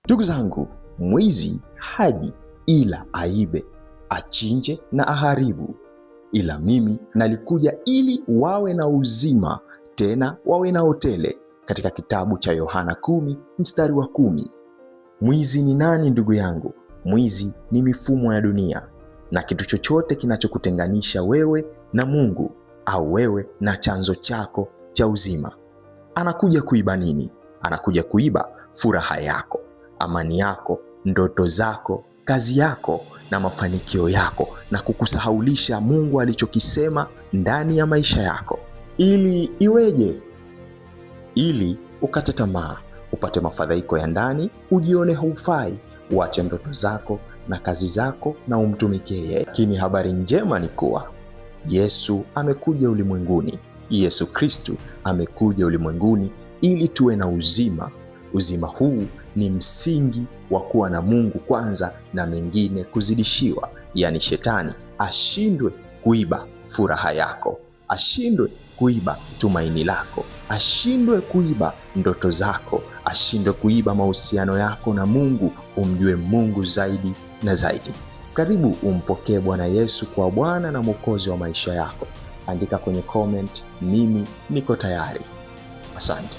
Ndugu zangu, mwizi haji ila aibe, achinje na aharibu, ila mimi nalikuja ili wawe na uzima, tena wawe nao tele, katika kitabu cha Yohana 10 mstari wa 10. Mwizi ni nani ndugu yangu? Mwizi ni mifumo ya dunia na kitu chochote kinachokutenganisha wewe na Mungu au wewe na chanzo chako cha uzima. Anakuja kuiba nini? Anakuja kuiba furaha yako, amani yako, ndoto zako, kazi yako na mafanikio yako, na kukusahaulisha Mungu alichokisema ndani ya maisha yako. Ili iweje? Ili ukate tamaa, upate mafadhaiko ya ndani, ujione haufai, uache ndoto zako na kazi zako na umtumikie yeye. Lakini habari njema ni kuwa Yesu amekuja ulimwenguni. Yesu Kristu amekuja ulimwenguni ili tuwe na uzima. Uzima huu ni msingi wa kuwa na Mungu kwanza na mengine kuzidishiwa. Yaani shetani ashindwe kuiba furaha yako, ashindwe kuiba tumaini lako, ashindwe kuiba ndoto zako, ashindwe kuiba mahusiano yako na Mungu. Umjue Mungu zaidi na zaidi. Karibu umpokee Bwana Yesu kwa Bwana na Mwokozi wa maisha yako. Andika kwenye comment, mimi niko tayari. Asante.